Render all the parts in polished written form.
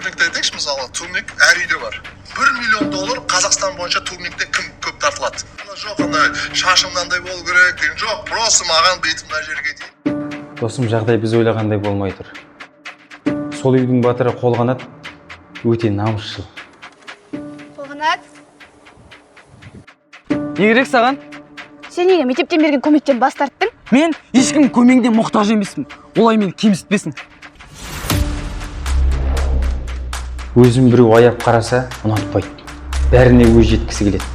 Турникті айтайықшы, мысалы, турник әр үйде бар. 1 миллион доллар Қазақстан бойынша турникте кім көп тартылады? Ана жоқ, ана шашым мынандай болу керек деген жоқ, просто маған бүйтіп мына жерге дейін. Досым, жағдай біз ойлағандай болмай тұр. Сол үйдің батыры Қолғанат өте намысшыл. Қолғанат. Не керек саған? Сен неге мектептен берген көмектен бас тарттың? Мен ешкімнің көмегіне мұқтаж емеспін. Олай мені кемсітпесін. Өзін біреу аяп қараса, ұнатпайды. Бәріне өз жеткісі келеді.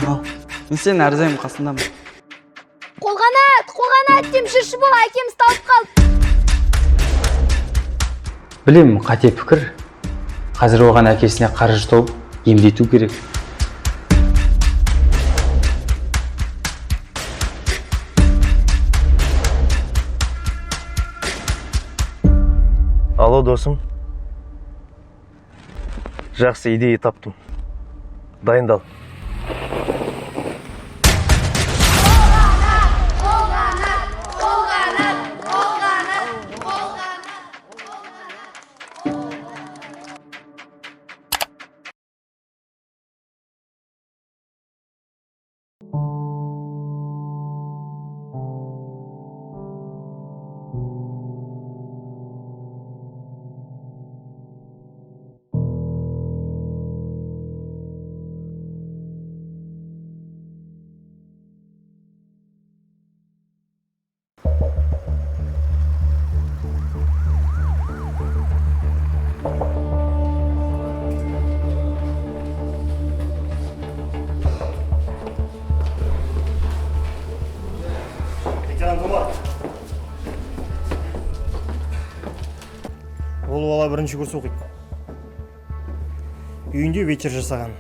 Ал, мен сенің әрдайым қасындамын. Қолғанат, Қолғанат деп жүрші бол, әкеміз тауып қалды. Білемін, қате пікір. Қазір оған әкесіне қаржы тауып емдету керек. Алло, досым. Жақсы идея таптым. Дайындал. Лейтенант Омар. Ол бала бірінші курс оқиды. Үйінде вечер жасаған.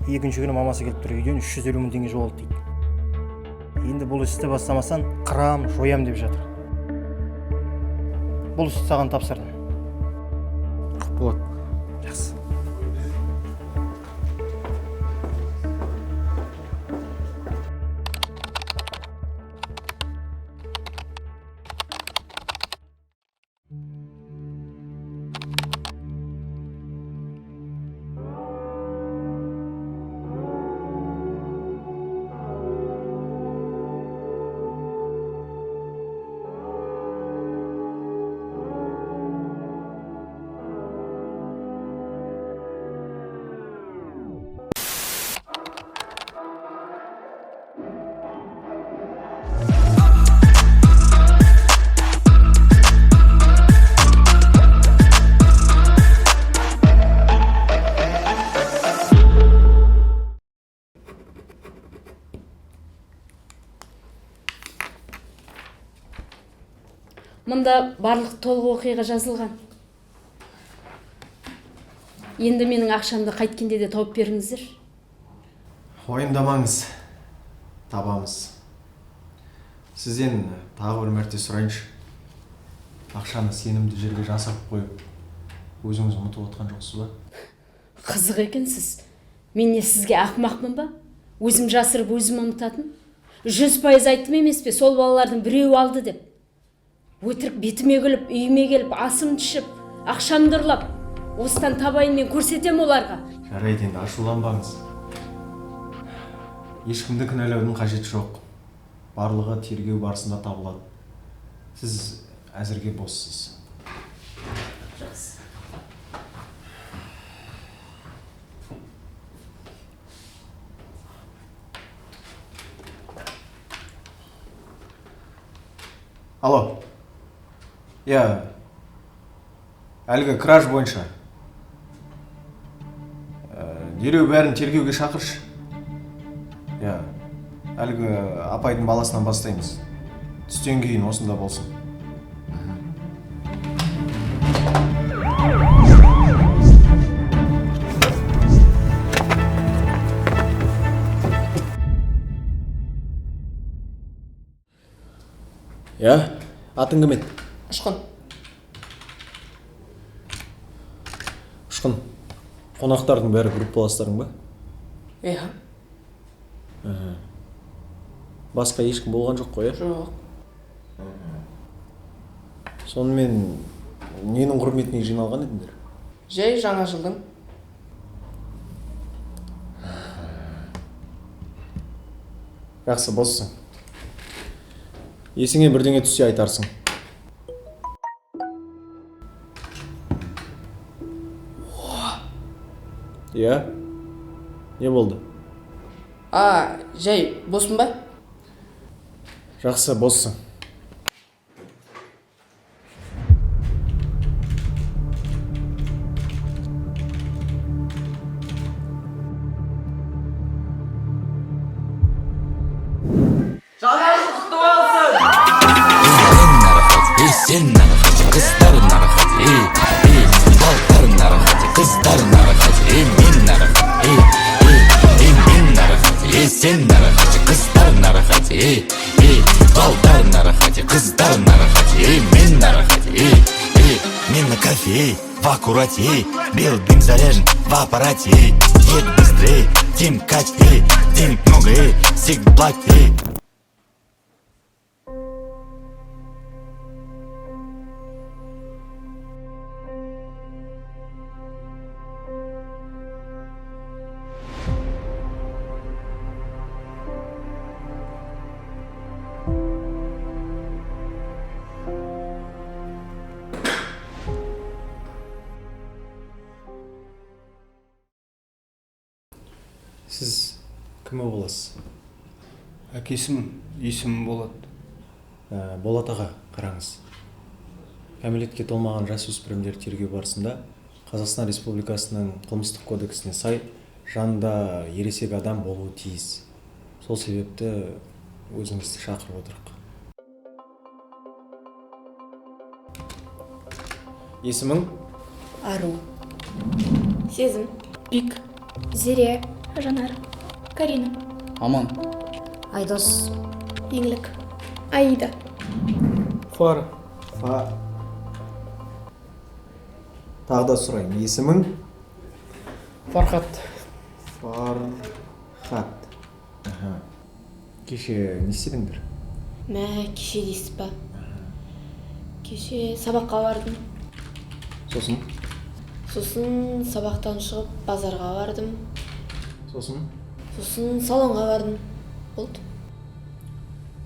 Екінші күні мамасы келіп тұр, үйден 350 мың теңге жоғалды дейді. Енді бұл істі бастамасаң, қырам, жоям деп жатыр. Бұл істі саған тапсырдым. Құп болады. Жақсы. Мұнда барлық толық оқиға жазылған. Енді менің ақшамды қайткенде де тауып беріңіздер. Уайымдамаңыз, табамыз. Сізден тағы бір мәрте сұрайыншы. Ақшаны сенімді жерге жасырып қойып, өзіңіз ұмытып отқан жоқсыз ба? Қызық екенсіз. Мен не сізге ақымақпын ба? Өзім жасырып, өзім ұмытатын? 100% айттым емес пе, сол балалардың біреуі алды деп. Өтірік бетіме күліп, үйіме келіп, асымды ішіп, ақшамды ұрлап, осыдан табайын мен көрсетем оларға. Жарайды, енді ашуланбаңыз. Ешкімді кінәлаудың қажеті жоқ. Барлығы тергеу барысында табылады. Сіз әзірге боссыз. Жақсы. Алло. Иә, әлгі краж бойынша. Дереу бәрін тергеуге шақыршы. Иә, әлгі апайдың баласынан бастаймыз. Түстен кейін осында болсын. Иә, атың кім еді? Ұшқын. Ұшқын, қонақтардың бәрі группаластарың ба? Иә. Басқа ешкім болған жоқ қой, иә? Жоқ. Сонымен, ненің құрметіне жиналған едіңдер? Жай жаңа жылдың. Жақсы, боссың. Есіңе бірдеңе түссе, айтарсың. Иә, не болды? А, жай боспын ба? Жақсы, боссың. Жаңа жыл құтты болсын! Ей, сен на рахате, қыздар на рахате, ей, ей, балдар на рахате, қыздар на рахате, ей, мен на рахате, ей, ей, ей, мен на рахате, ей, сен на рахате, қыздар на рахате, ей, ей, балдар на рахате, қыздар на рахате, ей, мен на рахате, ей, ей, мен на кафе, ей, в аккурате, ей, белый дым заряжен в аппарате, ей, едь быстрее, Тим Кать, ей, денег много, ей, сиг блат, ей. Сіз кім боласыз? Әкесімін, есімім Болат. Болат аға, қараңыз, кәмелетке толмаған жасөспірімдер тергеу барысында Қазақстан Республикасының қылмыстық кодексіне сай жанында ересек адам болуы тиіс. Сол себепті өзіңізді шақырып отырық. Есімің? Ару. Сезім. Бик. Зере. Жанар. Карина. Аман. Айдос. Еңлік. Аида. Фара. Фа. Тағы да сұраймын, есімің? Фархат. Фархат. Аха. Кеше не істедіңдер? Мә, кеше дейсіз ба? Кеше сабаққа бардым. Сосын? Сосын сабақтан шығып базарға бардым. Сосын? Сосын салонға бардым. Болды.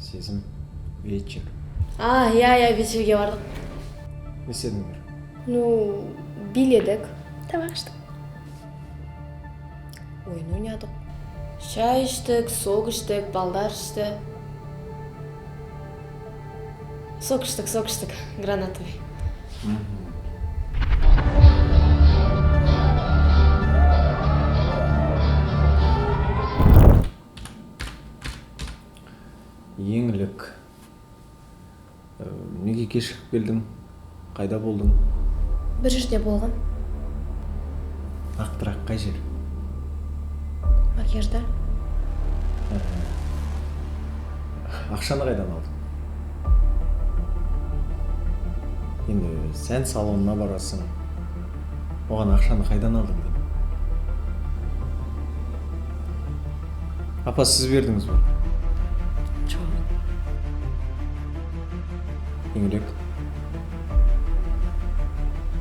Сезім, вечер. А, иә, вечерге бардық. Не істедіңдер? Ну, биледік. Тамақ іштік. Ойын ойнадық. Шай іштік, сок іштік, балдар ішті. Сок іштік, сок іштік, гранатовый. Еңлік. Неге кешігіп келдің? Қайда болдың? Бір жерде болғам. Нақтырақ қай жер? Макияжда. Ақшаны қайдан алдың? Енді сән салонына барасың, оған ақшаны қайдан алдың деп. Апа, сіз бердіңіз бе? Жоқ. Еңлік.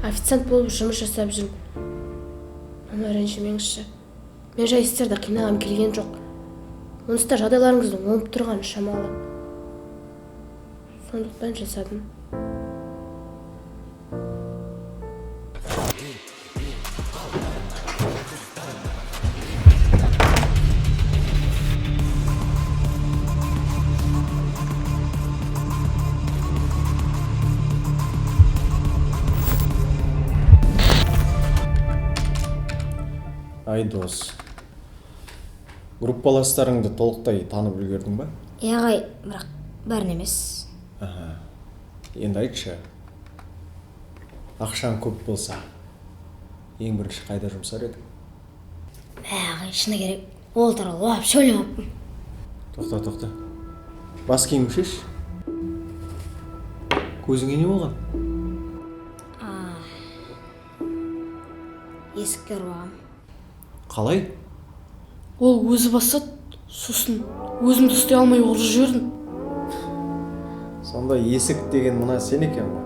Официант болып жұмыс жасап жүрмін. Мама, ренжімеңізші. Мен жай сіздерді қинағым келген жоқ. Онсыз да жағдайларыңыздың оңып тұрғаны шамалы. Сондықтан жасадым. Айдос, группаластарыңды толықтай танып үлгердің ба? Иә, ағай, бірақ бәрін емес. Аха. Енді айтшы, ақшаң көп болса, ең бірінші қайда жұмсар едің? Мә, ағай, шыны керек, ол туралы вообще ойламаппын. Тоқта, тоқта, бас киім шеш. Көзіңе не болған? Есікке ұрып алғам. Қалай? Ол өзі басады, сосын өзімді ұстай алмай ұрып жібердім. Сонда есік деген мына сен екен ғой.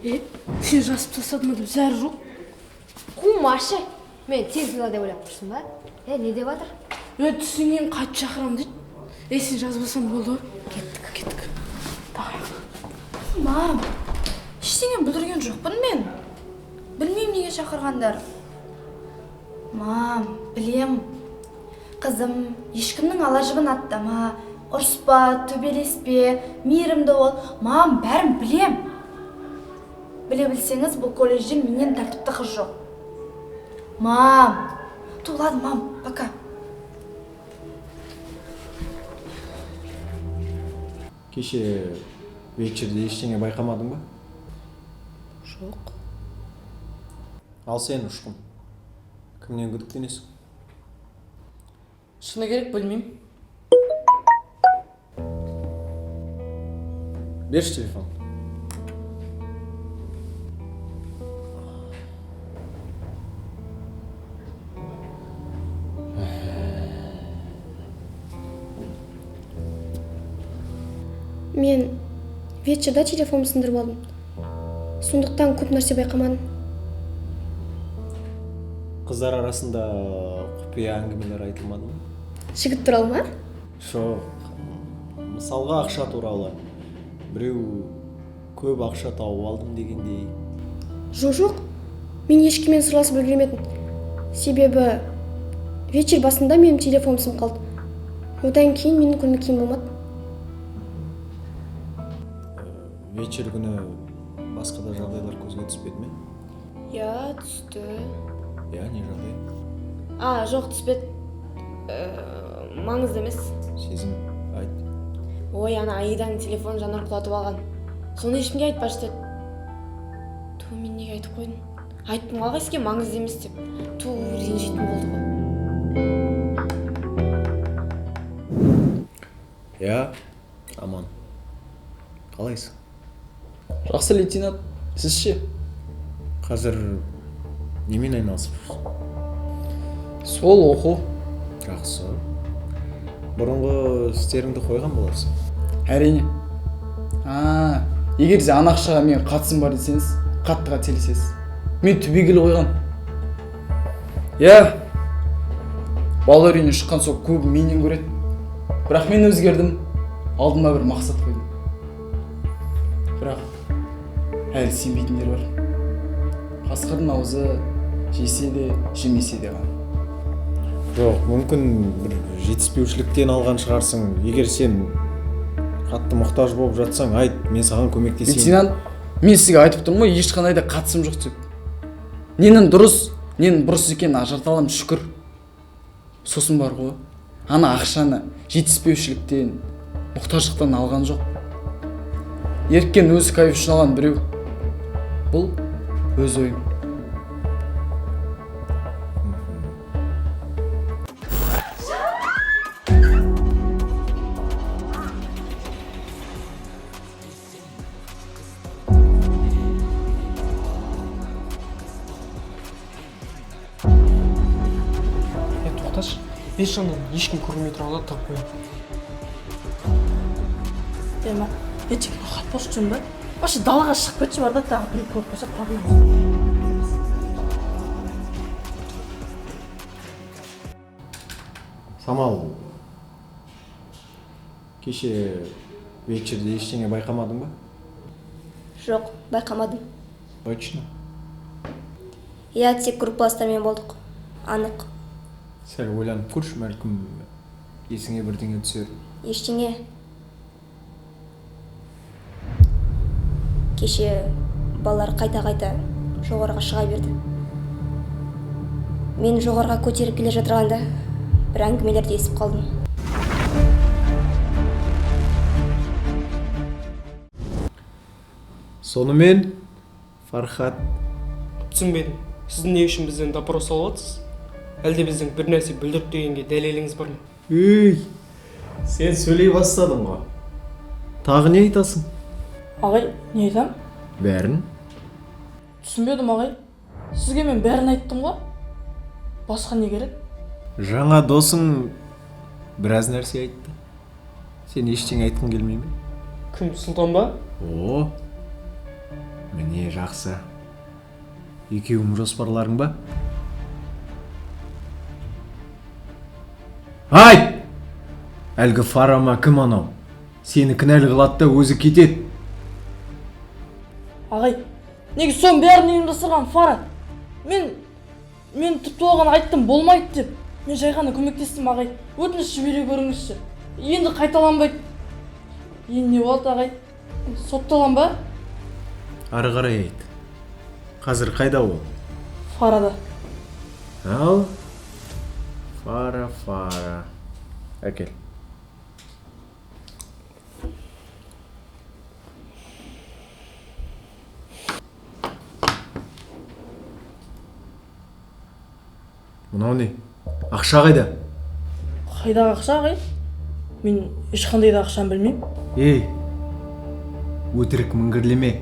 Сен жазып тастадың ба деп зәрі жоқ. Қумашы. Мен тез бала деп ойлап тұрсың ба? Не деп жатыр? Түсінген қайтып шақырамын дейді. Сен жазбасаң болды ғой. Кеттік, кеттік. Давай. Мам, ештеңе бүлдірген жоқпын мен. Білмеймін неге шақырғандар. Мам, білем. Қызым, ешкімнің ала жібін аттама, ұрыспа, төбелеспе, мейірімді бол. Мам, бәрін білем. Біле білсеңіз, бұл колледжде менен тәртіпті қыз жоқ. Мам, ладно, мам, пока. Кеше вечерде ештеңе байқамадың ба? Жоқ. Ал сен, Ұшқын, кімнен күдіктенесің? Шыны керек, білмеймін. Берші телефон. Мен вечерда телефонымды сындырып алдым. Сондықтан көп нәрсе байқамадым. Қыздар арасында құпия әңгімелер айтылмады ма? Жігіт туралы ма? Жоқ. Мысалға ақша туралы. Біреу көп ақша тауып алдым дегендей. Жоқ. Мен ешкіммен сырласып үлгермедім. Себебі вечер басында менің телефоным сынып қалды. Одан кейін менің көңіл күйім болмады. Вечер күні басқа да жағдайлар көзге түспеді ме? Иә, түсті. Иә, не жағдай? Жоқ, түспеді. Маңызды емес. Сезім, айт. Ой, ана Аиданың телефонын Жанар құлатып алған. Соны ешкімге айтпашы деді. Ту, мен неге айтып қойдым? Айттым ғой ешкімге маңызды емес деп. Ту, ренжитін болды ғой. Иә, аман. Қалайсың? Жақсы, лейтенант. Сіз ше? Қазір немен айналысып жүрсің? Сол оқу. Жақсы. Бұрынғы істеріңді қойған боларсың. Әрине. Егер де ана ақшаға мен қатысым бар десеңіз, қатты қателесесіз. Мен түбегейлі қойған. Иә, балалар үйінен шыққан соң көбі менен көреді. Бірақ мен өзгердім. Алдыма бір мақсат қойдым. Бірақ әлі сенбейтіндер бар. Қасқырдың аузы жесе де, жемесе де ған. Жоқ, мүмкін бір жетіспеушіліктен алған шығарсың. Егер сен қатты мұқтаж болып жатсаң, айт, мен саған көмектесейін. Лейтенант, мен сізге айтып тұрмын ғой, ешқандай да қатысым жоқ деп. Ненің дұрыс, ненің бұрыс екенін ажырата аламын, шүкір. Сосын бар ғой, ана ақшаны жетіспеушіліктен, мұқтаждықтан алған жоқ. Еріккен өз кайф үшін алған біреу. Бұл өз ойым. Тоқташы, бес жаннан ешкім көрмей тұрғанда тығып қояйын. Ема, ертең хат бос жүрмін ба? Вообще далаға шығып кетші бар да, тағы біреу көріп қойса проблема. Самал, кеше вечерде ештеңе байқамадың ба? Жоқ, байқамадым. Точно? Иә, тек группаластармен болдық. Анық. Сәл ойланып көрші, бәлкім есіңе бірдеңе түсер. Ештеңе. Кеше балалар қайта-қайта жоғарыға шыға берді. Мен жоғарыға көтеріп келе жатырғанда бір әңгімелерді естіп қалдым. Сонымен, Фархат. Түсінбедім. Сіз не үшін бізден допрос алып жатсыз? Әлде біздің бір нәрсе бүлдіріп дегенге дәлеліңіз бар ма? Үй, сен сөйлей бастадың ғой. Тағы не айтасың? Ағай, не айтам? Бәрін. Түсінбедім, ағай. Сізге мен бәрін айттым ғой. Басқа не керек? Жаңа досың біраз нәрсе айтты. Сен ештеңе айтқың келмей ме? Кім, Сұлтан ба? О. Міне, жақсы. Екеуің жоспарларың ба? Айт! Әлгі Фара ма, кім анау? Сені кінәлі қылады да өзі кетеді. Ағай, неге соның бәрін ұйымдастырған Фара? Мен тіпті оған айттым, болмайды деп. Мен жай ғана көмектестім, ағай. Өтініш жібере көріңізші. Енді қайталанбайды. Енді не болады, ағай? Сотталам ба? Ары қарай айт. Қазір қайда ол? Фарада. Ал? Фара, Фара. Әкел. Мынау не? Ақша қайда? Қайдағы ақша, ағай? Мен ешқандай да ақшаны білмеймін. Ей, өтірік міңгірлеме.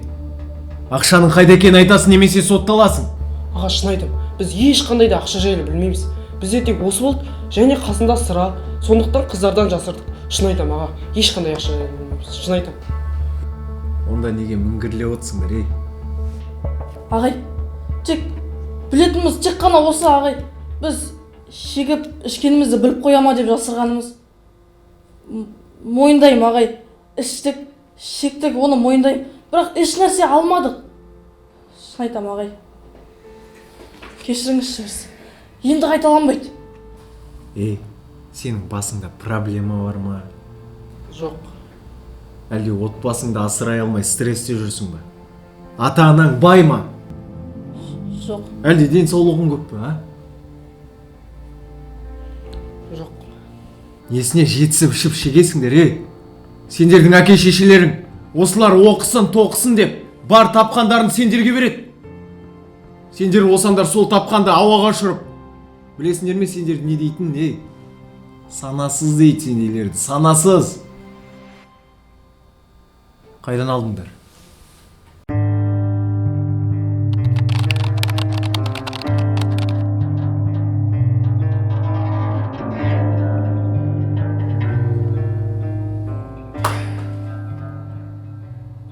Ақшаның қайда екенін айтасың немесе сотталасың. Аға, шын айтам, біз ешқандай да ақша жайлы білмейміз. Бізде тек осы болды және қасында сыра, сондықтан қыздардан жасырдық. Шын айтам, аға, ешқандай ақша жайлы білмейміз. Шын айтам. Онда неге міңгірлеп отырсыңдар, ей? Ағай, тек білетініміз тек қана осы, ағай. Біз шегіп ішкенімізді біліп қоя ма деп жасырғанымыз. Мойындаймын, ағай, іштік, шектік, оны мойындаймын. Бірақ еш нәрсе алмадық. Шын айтам, ағай. Кешіріңізші, біз. Енді қайталанбайды. Ей, сенің басыңда проблема бар ма? Жоқ. Әлде отбасыңды асырай алмай стрессте жүрсің ба? Ата-анаң бай ма? Жоқ. Әлде денсаулығың көп пе, а? Жоқ. Несіне жетісіп ішіп шегесіңдер, ей? Сендердің әке шешелерің осылар оқысын, тоқысын деп бар тапқандарын сендерге береді. Сендер болсаңдар сол тапқанды ауаға ұшырып. Білесіңдер ме сендерді не дейтінін, ей? Санасыз дейді сендерді, санасыз. Қайдан алдыңдар?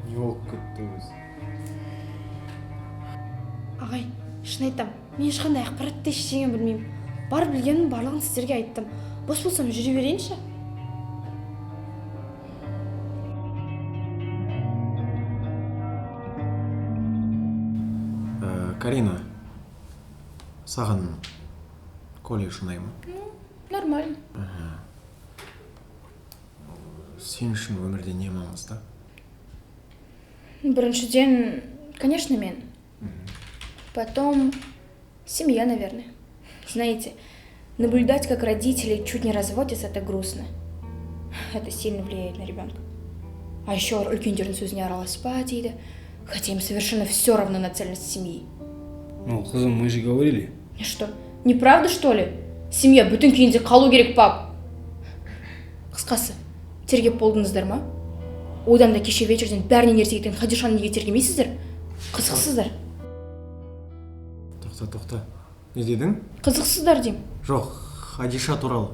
Не болып кетті өзі? Ағай, шын айтам, мен ешқандай ақпаратты ештеңе білмеймін. Бар білгенімнің барлығын сіздерге айттым. Бос болсам жүре берейінші. Карина, саған колледж ұнай ма? Нормально. Сен үшін өмірде не маңызды? Біріншіден, конечно, мен. Потом семья, наверное. Знаете, наблюдать, как родители чуть не разводятся, это грустно. Это сильно влияет на ребенка. А еще үлкендердің сөзіне араласпа дейді, хотя им совершенно все равно на цельность семьи. Ну, қызым, мы же говорили. И что, неправда, что ли? Семья бүтін күйінде қалу керек, пап. Қысқасы, тергеп болдыңыздар ма? Одан да кеше вечерден бәрінен ерте кеткен Хадишаны неге тергемейсіздер? Қызықсыздар. Тоқта, тоқта. Не дедің? Қызықсыздар деймін. Жоқ, Хадиша туралы.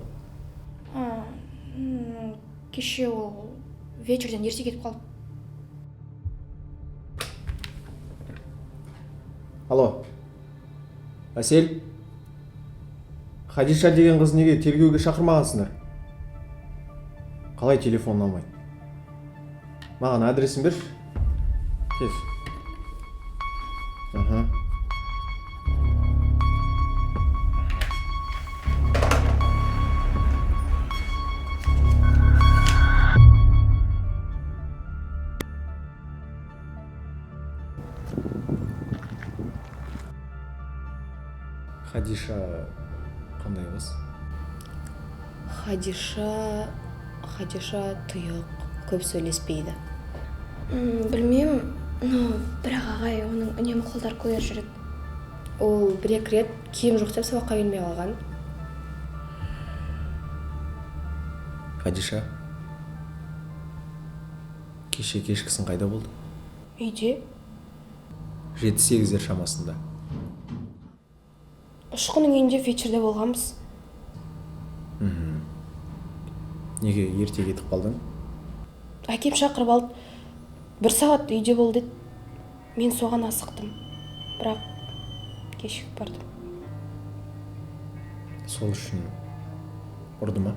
Кеше ол вечерден ерте кетіп қалды. Алло. Әсел? Хадиша деген қыз неге тергеуге шақырмағансыңдар? Қалай телефонын алмайды? Маған адресін берші. Тез. Аха. Хадиша қандай қыз? Хадиша тұйық, көп сөйлеспейді. Білмеймін, но бірақ ағай оның үнемі қолдары көгеріп жүреді. Ол бір-екі рет киім жоқ деп сабаққа келмей қалған. Хадиша, кеше кешкісін қайда болды? Үйде. 7-8-дер шамасында. Ұшқынның үйінде вечерде болғанбыз. Неге ерте кетіп қалдың? Әкем шақырып алды. 1 сағат үйде бол деді. Мен соған асықтым, бірақ кешігіп бардым. Сол үшін ұрды ма?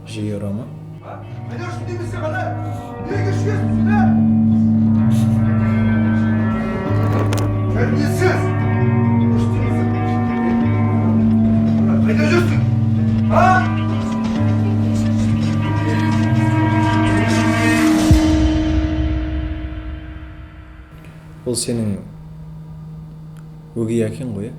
Жиі ұра ма? Тәрбиесіз! Қайда жүрсің? А? Ол сенің өгей әкең ғой,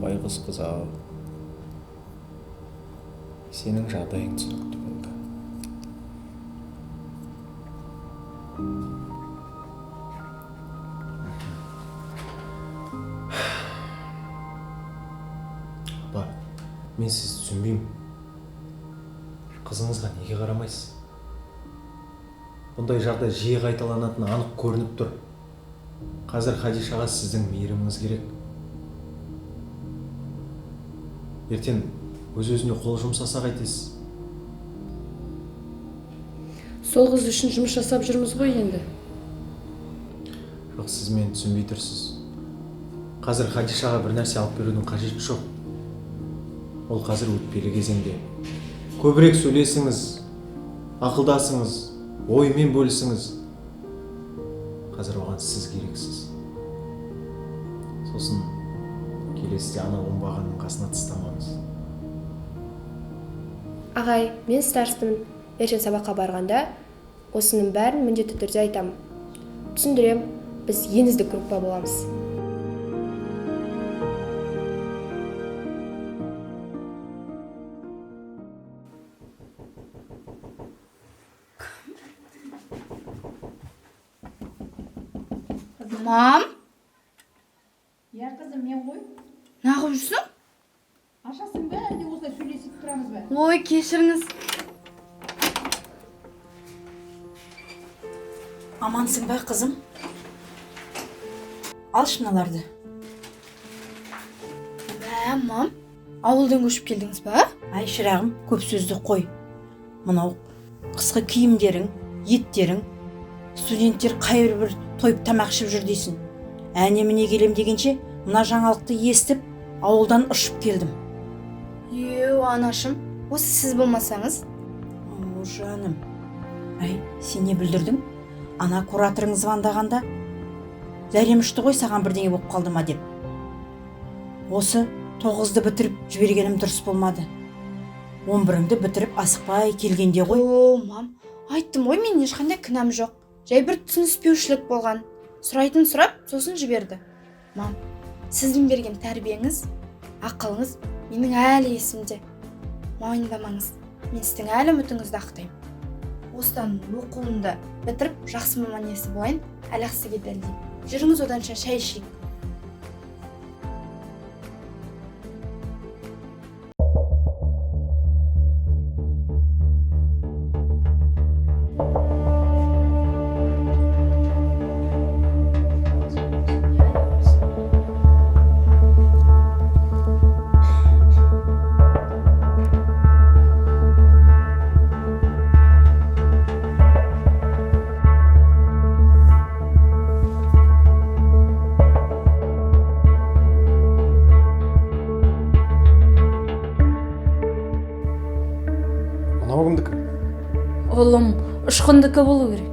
Байғұс қыз-ау, сенің жағдайың түсінікті болды. Апа, мен сізді түсінбеймін. Қызыңызға неге қарамайсыз? Бұндай жағдай жиі қайталанатыны анық көрініп тұр. Қазір Хадишаға сіздің мейіріміңіз керек. Ертең өз-өзіне қол жұмсаса қайтесіз? Сол қыз үшін жұмыс жасап жүрміз ғой енді. Жоқ, сіз мені түсінбей тұрсыз. Қазір Хадишаға бір нәрсе алып берудің қажеті жоқ. Ол қазір өтпелі кезеңде. Көбірек сөйлесіңіз, ақылдасыңыз, оймен бөлісіңіз. Қазір оған сіз керексіз. Сосын келесіде ана оңбағанның қасына тастамаңыз. Ағай, мен старостымын. Ертең сабаққа барғанда осының бәрін міндетті түрде айтамын. Түсіндірем, біз ең үздік группа боламыз. Мам? Иә, қызым, мен ғой. Неғып жүрсің? Ашасың ба, әлде осылай сөйлесіп тұрамыз ба? Ой, кешіріңіз. Амансың ба, қызым? Алшы мыналарды. Мә, мам, ауылдан көшіп келдіңіз ба? Ай, шырағым, көп сөзді қой. Мынау қысқы киімдерің, еттерің. Студенттер қайыр бір тойып тамақ ішіп жүр дейсің. Әне-міне келем дегенше, мына жаңалықты естіп, ауылдан ұшып келдім. Еу, анашым, осы сіз болмасаңыз? О, жаным. Ай, сен не бүлдірдің? Ана кураторың звондағанда, зәрем ұшты ғой, саған бірдеңе болып қалды ма деп. Осы 9-ды бітіріп жібергенім дұрыс болмады. 11-іңді бітіріп асықпай келгенде ғой. О, мам, айттым ғой, мен ешқандай кінәм жоқ. Жай бір түсініспеушілік болған. Сұрайтын сұрап, сосын жіберді. Мам, сіздің берген тәрбиеңіз, ақылыңыз менің әлі есімде. Мойындамаңыз, мен сіздің әлі үмітіңізді ақтаймын. Осыдан оқуымды бітіріп, жақсы маман иесі болайын, әлі ақ сізге дәлелдеймін. Жүріңіз оданша шай ішейік. Ұлым, ұшқындікі болу керек.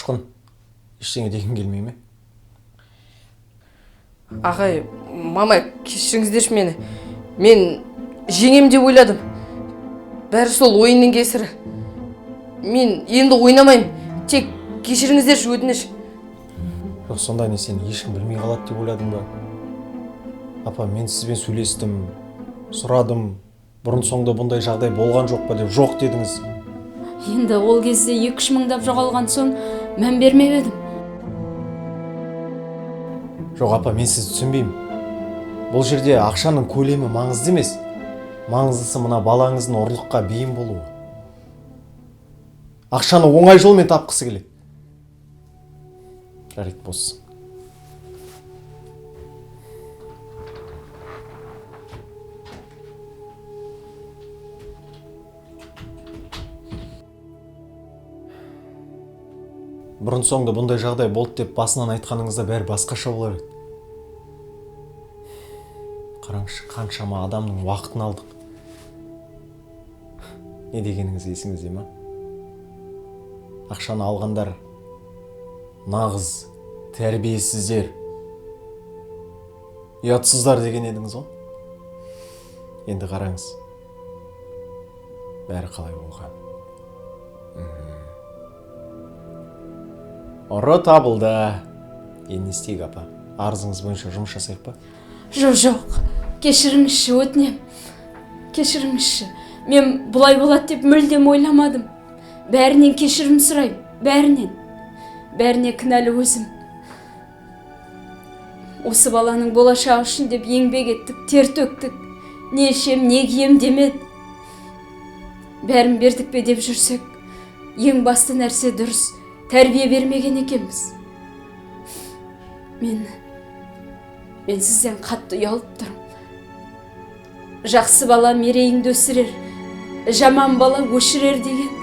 Ұшқын, ештеңе дегің келмей ме? Ағай, мама, кешіріңіздерші мені. Мен жеңем деп ойладым. Бәрі сол ойынның кесірі. Мен енді ойнамаймын. Тек кешіріңіздерші, өтініш. Жоқ, сонда не, сені ешкім білмей қалады деп ойладың ба? Апа, мен сізбен сөйлестім, сұрадым. Бұрын соңды бұндай жағдай болған жоқ па деп, жоқ дедіңіз. Енді ол кезде 2-3 мыңдап жоғалған соң мән бермеп едім. Жоқ, апа, мен сізді түсінбеймін. Бұл жерде ақшаның көлемі маңызды емес. Маңыздысы мына балаңыздың ұрлыққа бейім болуы. Ақшаны оңай жолмен тапқысы келеді. Жарайды, боссын. Бұрын соңды бұндай жағдай болды деп басынан айтқаныңызда бәрі басқаша болар еді. Қараңызшы, қаншама адамның уақытын алдық. Не дегеніңіз есіңізде ма? Ақшаны алғандар нағыз тәрбиесіздер, ұятсыздар деген едіңіз ғой. Енді қараңыз, бәрі қалай болған. Ұры табылды. Енді не істейік, апа? Арызыңыз бойынша жұмыс жасайық па? Жоқ, кешіріңізші, өтінем. Кешіріңізші. Мен бұлай болады деп мүлдем ойламадым. Бәрінен кешірім сұраймын, бәрінен. Бәріне кінәлі өзім. Осы баланың болашағы үшін деп еңбек еттік, тер төктік. Не ішем, не кием демеді. Бәрін бердік пе деп жүрсек, ең басты нәрсе дұрыс тәрбие бермеген екенбіз. Мен сізден қатты ұялып тұрмын. Жақсы бала мерейіңді өсірер, жаман бала өшірер деген.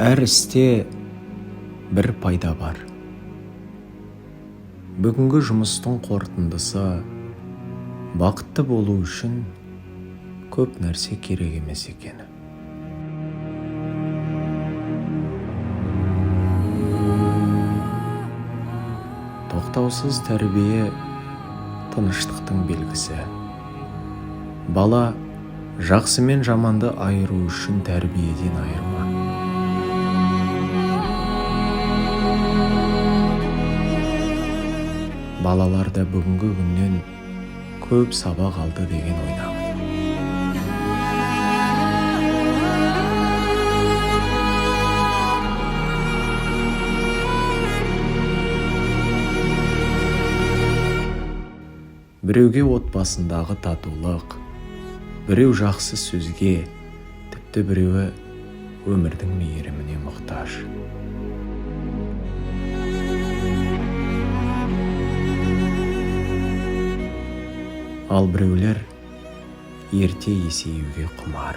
Әр істе бір пайда бар. Бүгінгі жұмыстың қорытындысы бақытты болу үшін көп нәрсе керек емес екені. Тоқтаусыз тәрбие тыныштықтың белгісі. Бала жақсы мен жаманды айыру үшін тәрбиеден айырма. Балалар да бүгінгі күннен көп сабақ алды деген ойдамын. Біреуге отбасындағы татулық, біреу жақсы сөзге, тіпті біреуі өмірдің мейіріміне мұқтаж. Ал біреулер ерте есеюге құмар.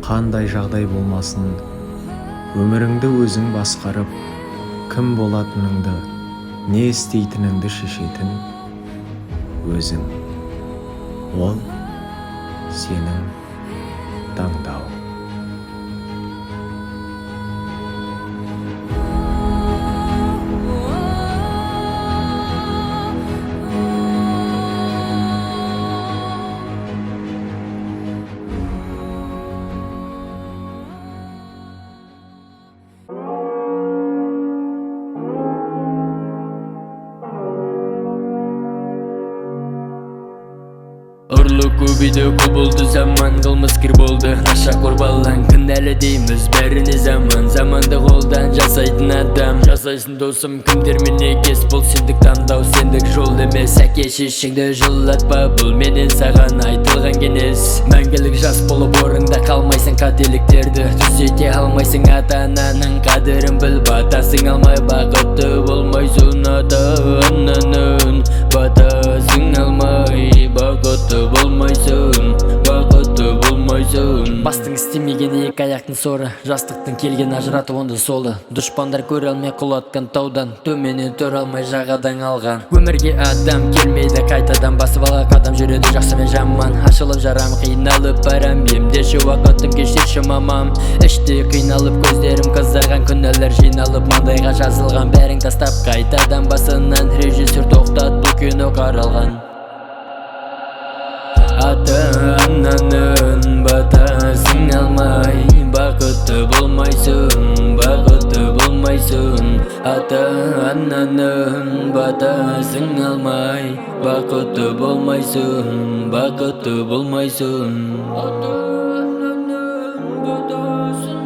Қандай жағдай болмасын, өміріңді өзің басқарып, кім болатыныңды, не істейтініңді шешетін өзің. Ол сенің таңдауың. Зорлық көбейді, құл болды заман. Қылмыскер болды нашақор балаң. Кінәлі дейміз бәріне заман. Заманды қолдан жасайтын адам. Жасайсың, досым, кімдермен егес. Бұл сендік таңдау, сендік жол емес. Әке шешеңді жылатпа, бұл менен саған айтылған кеңес. Мәңгілік жас болып орыңда қалмайсың. Қателіктерді түзете алмайсың. Ата ананың қадірін біл, батасын алмай бақытты болмайсың. Ата ананың батасын алмай бақытты болмайсың, бақытты болмайсың. Бастың істемеген екі аяқтың соры. Жастықтың келген ажыратып онды солды. Дұшпандар көре алмай құлатқан таудан. Төменнен тұра алмай жағадан алған. Өмірге адам келмейді қайтадан. Басып ала қадам жүреді жақсы мен жаман. Ашылып жарам, қиналып барам. Емдеші уақытым, кешірші, мамам. Іштей қиналып, көздерім қызарған. Күнәлер жиналып маңдайға жазылған. Бәрін тастап қайтадан басынан. Режиссер, тоқтат, бұл кино қаралған. Ата ананың батасын алмай бақытты болмайсың, бақытты болмайсың. Ата ананың батасын алмай бақытты болмайсың, бақытты болмайсың. Ата ананың батасын